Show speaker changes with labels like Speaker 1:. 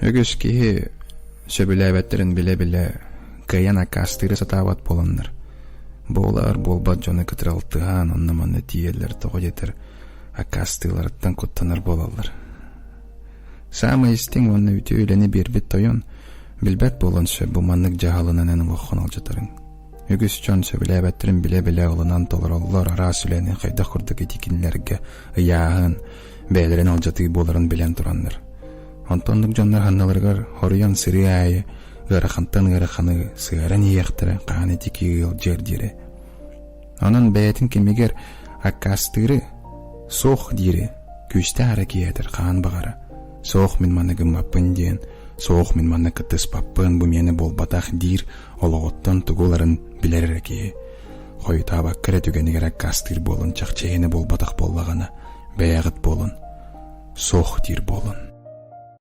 Speaker 1: Үгүс киһи сөбүлээбэттэрин билэ-билэ кыайан аккаастыыры сатаабат буоланнар, буолар буолбат дьону кытары алтыһан онно-манна тиийэллэр тоҕо диэтэр аккаастыыларыттан куттанар буолаллар. Саамай истиҥ уонна үтүө үлэни биэрбит тойон билбэт буолан сөп бу маннык дьаһалынан эн олоххун алдьатарыҥ. Үгүс дьон сөбүлээбэттэрин билэ-билэ ылынан толороллор араас үлэни хайдах курдук ити кинилэргэ ыйааһын, бэйэлэрин алдьатыы буоларын билэн тураннар. Онтон оннук дьоннор ханналарыгар хоруйан сырыы аайы ыарахантан ыараханы сыһыаран иһиэхтэрэ хаһан итики ыалдьыар диэри. Онон бэйэтин кэмигэр аккаастыыры, суох диири күүстээх эрэ киһи этэр хаһан баҕара. Суох мин манна гыммаппын диэн, суох мин манна кыттыспаппын, бу миэнэ буолбатах диир олоҕуттан тугу ыларын билэр эрэ киһи. Хойутаабакка эрэ түгэнигэр аккаастыыр буолан чахчы эһиэнэ буолбатах буоллаҕына, бэйэҕит буолун, суох диир буолун.